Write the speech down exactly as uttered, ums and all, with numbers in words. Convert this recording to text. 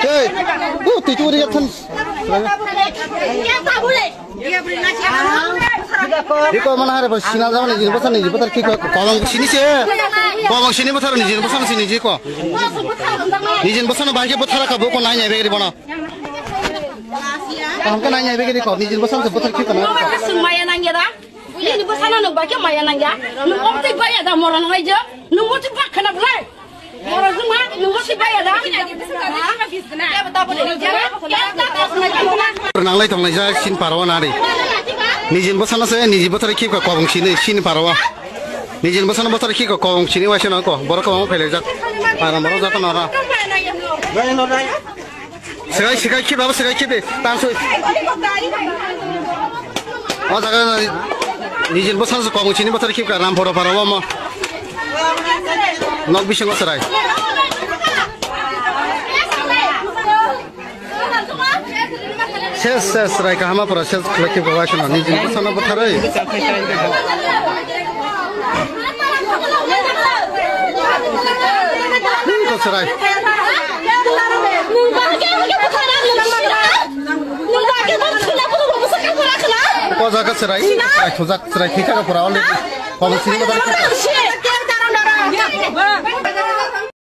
Hey, uh, tui tui ri than. Riko mana hari bos sina jama nijin bosan nijin botar ki ko kolong sini se. Kolong sini botar nijin bosan sini ji ko. Nijin bosan bahai ke botar ka bo ko nai nai begri bono. Kaham ke nai nai begri ko nijin bosan se botar ki ko na. Sung maya nang ya da. Nini bosano nung bai ke maya nang ya. Nung omtwi bai ya da mora nang ai je. Nung mutwi bak khana belai. Mora juma nung mutwi bai ya da. Nanglai tonglai jak sin paro na ri. Nijin bosano se niji bothar khip ka kobong sini sin paro. Nijin bosano bothar khip ka kobong sini waisa na ko. Borok kobong phailai jak. Para moro jato nora. Sekai sekai khip abo sekai khip de tansoi. O jaga nijin bosano se kobong sini bothar khip ka ram poro paro mo. Nok bisingo serai. Ses ses serai kahama pura ses khlai khip ka waisa na nijin bosano botharoi. Ko serai. Ko jaga serai. Serai thujak serai thika pura already. Kobong sini bothar.